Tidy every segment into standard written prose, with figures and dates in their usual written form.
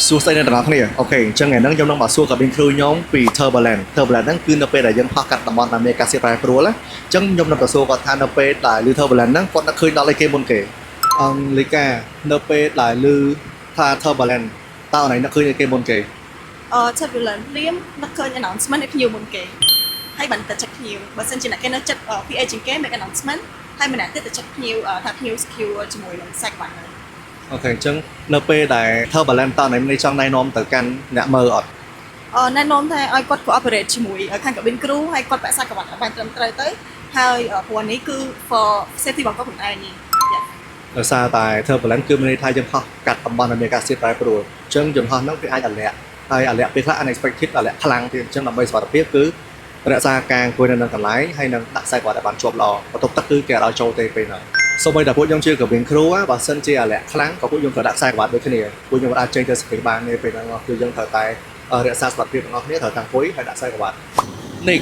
សួស្តីអ្នកទាំងអស់គ្នាOK អញ្ចឹងថ្ងៃហ្នឹងខ្ញុំនឹងមកសួរ cabin crew ខ្ញុំពី turbulence។ Turbulence ហ្នឹងគឺនៅពេលដែលយើងហោះកាត់តំបន់ដែលមានអាកាសធាតុប្រែប្រួលណា។អញ្ចឹងខ្ញុំនឹងទៅសួរគាត់ថានៅពេលដែលឮ turbulence ហ្នឹងគាត់នឹកឃើញដល់អីគេមុនគេ?អឹមលីកានៅពេលដែលឮថា turbulence តើអូនឯងនឹកឃើញអីគេមុនគេ? អឺ turbulent ភ្លាមនឹកឃើញ announcement ឲ្យភ្ញៀវមុនគេហើយបានទៅ check ភ្ញៀវបើសិនជាអ្នកគេនៅចិត្ត PA ជាងគេ make announcement ហើយម្នាក់ទៀតទៅ check ភ្ញៀវថាភ្ញៀវ secure ជាមួយនឹងខ្សែក្រវាត់ហ្នឹង។ OK អញ្ចឹងនៅពេលដែល turbulence តើអូនឯងមានចង់ណែនាំទៅកាន់អ្នកមើលអត់? ណែនាំថាឲ្យគាត់ cooperate ជាមួយខាង cabin crew ហើយគាត់ពាក់ខ្សែក្រវាត់ឲ្យបានត្រឹមត្រូវទៅហើយព្រោះនេះគឺ for safety របស់គាត់ខ្លួនឯងនេះ Yeah. ដោយសារតែ turbulence គឺមានន័យថាយើងហោះកាត់តំបន់ដែលមានអាកាសធាតុប្រែប្រួលអញ្ចឹងយន្តហោះហ្នឹងវាអាចអាលាក់ហើយអាលាក់ពេលខ្លះ unexpected អាលាក់ខ្លាំងទៀតអញ្ចឹងដើម្បីសុវត្ថិភាពគឺរក្សាការអង្គុយនៅនឹងកន្លែងហើយនឹងដាក់ខ្សែក្រវាត់ឲ្យបានជាប់ល្អបន្ទប់ទឹកគឺគេអត់ឲ្យចូលទេពេលហ្នឹងសូម្បីតែពួកខ្ញុំជា cabin crew បើសិនជាអាលាក់ខ្លាំងក៏ពួកខ្ញុំក៏ដាក់ខ្សែក្រវាត់ដូចគ្នាពួកខ្ញុំអាចចេញទៅសកម្មបានទេពេលហ្នឹងគឺយើងត្រូវតែរក្សាសុវត្ថិភាពទាំងអស់គ្នាត្រូវតាំងអង្គុយហើយដាក់ខ្សែក្រវាត់នេះ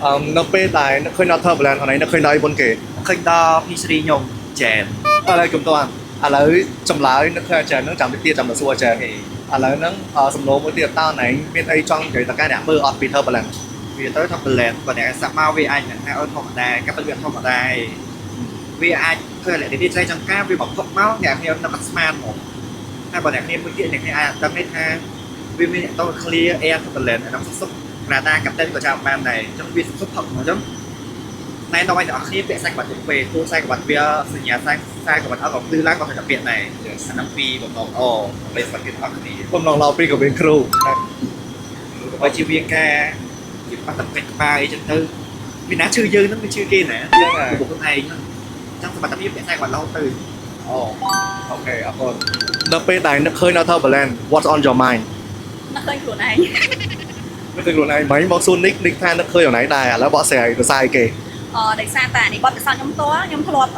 អឺនៅពេលដែលនឹកឃើញដល់ turbulence អនឯងនឹកឃើញដល់អីមុនគេ? ឃើញដល់ P3 ខ្ញុំចែន។ ឥឡូវគុំតន់ឥឡូវចម្លើយនឹកឃើញអាចារ្យហ្នឹងចាំតិចទៀតចាំមកសួរអាចារ្យឥឡូវហ្នឹងសំណួរមួយទៀតតើណែងមានអីចង់និយាយទៅកាន់អ្នកមើលអត់ពី turbulence? វាទៅ turbulence បើអ្នកសាក់មកវាអាចថាអឺធម្មតាកាពិតវាធម្មតាឯងវាអាចធ្វើឲ្យអ្នកនេះចៃចង្ការវាមកផុកមកអ្នកគ្នានឹកស្មានហ្មងហើយបើអ្នកគ្នាមួយទៀតអ្នកគ្នាអាចដឹងថាវាមានអ្នកទៅ clear air turbulence អានោះសុបណាតាកាប់តែនក៏ចាប់បានដែរអញ្ចឹងវាសុបផុកហ្មងអញ្ចឹងណែនាំឲ្យអ្នកនរគ្នាពាក់ខ្សែក្រវាត់ទៅពេលទូខ្សែក្រវាត់វាសញ្ញាខ្សែខ្សែក្រវាត់អត់ក៏ភ្លឺឡើងក៏ត្រូវតែពាក់ដែរអានោះពីបំណងល្អដើម្បីសុខភាពអ្នកនរគ្នា។ បំណងល្អពី cabin crew។ បើជាវាការជាប៉ះតកិច្ចក្បាលអីចឹងទៅវាណាឈឺយើងហ្នឹងវាឈឺគេណា ហ្នឹងហើយ ពួកខ្លួនឯងហ្នឹងចឹងសមត្ថភាពពាក់ខ្សែក្រវាត់រហូតទៅ អូ OK អរគុណដល់ពេលដែលនឹកឃើញដល់ turbulence, what's on your mind? នឹកឃើញខ្លួនឯង។ នឹកឃើញខ្លួនឯងមិញមកសួរនិកនិកថានឹកឃើញខ្លួនឯងដែរឥឡូវបកស្រាយទៅសាយគេ។ ដោយសារតែនេះបទពិសោធន៍ខ្ញុំផ្ទាល់ខ្ញុំធ្លាប់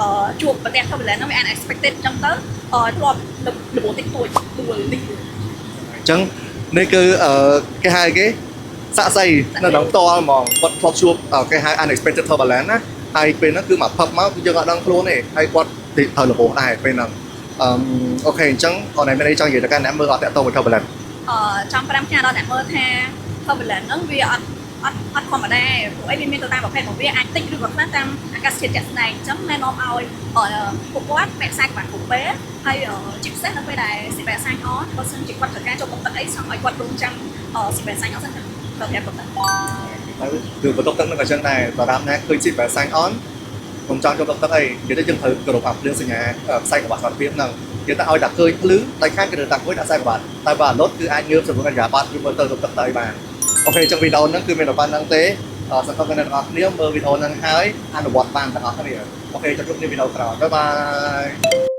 ជួបប្រទះ turbulence ហ្នឹងវា unexpected អញ្ចឹងទៅធ្លាប់របួសតិចតួចដួលតិចតួច។ អញ្ចឹងនេះគឺអឺគេហៅគេសាក់សីនៅក្នុងផ្ទាល់ហ្មងគាត់ធ្លាប់ជួបគេហៅ unexpected turbulence ណាហើយពេលហ្នឹងគឺមកផឹកមកគឺយើងអត់ដឹងខ្លួនទេហើយគាត់ត្រូវរបួសដែរពេលហ្នឹងអឺ OK អញ្ចឹងអូនឯងមានអីចង់និយាយទៅកាន់អ្នកមើលអត់តាក់ទងមួយ turbulence? ចង់5ផ្ញើដល់អ្នកមើលថា turbulence ហ្នឹងវាអត់អត់អត់ធម្មតាព្រោះអីវាមានទៅតាមប្រភេទរបស់វាអាចតិចឬក៏ខ្លះតាមអាកាសធាតុជាក់ស្ដែងអញ្ចឹងណែនាំឲ្យពួកគាត់ពាក់ខ្សែក្រវាត់គ្រប់ពេលហើយជាពិសេសនៅពេលដែល seat belt sign on បើសិនជាគាត់ត្រូវការចូលបន្ទប់ទឹកអីចង់ឲ្យគាត់រងចាំ seat belt sign on សិនទៅប្រាប់បន្ទប់ទឹក។ ទៅគឺបន្ទប់ទឹកហ្នឹងក៏ចឹងដែរបើតាមណាឃើញ seat belt sign on កុំចង់ចូលបន្ទប់ទឹកអីនិយាយទៅយើងត្រូវគោរពអាភ្លើងសញ្ញាខ្សែក្រវាត់សុវត្ថិភាពហ្នឹងនិយាយទៅឲ្យតែឃើញភ្លឺតែខាងគេត្រូវតាំងមួយដាក់ខ្សែក្រវាត់តែបើអត់លត់គឺអាចងើបសម្រុកអរិយាប័ត្រឬមើលទៅបន្ទប់ទឹកទៅឲ្យបាន។ OK ចឹងវីដេអូហ្នឹងគឺមានតែប៉ុណ្្នឹងទេសង្ឃឹមថាអ្នកទាំងអស់គ្នាមើលវីដេអូហ្នឹងហើយអនុវត្តបានទាំងអស់គ្នា។ OK ជួបគ្នាវីដេអូក្រោយ bye bye.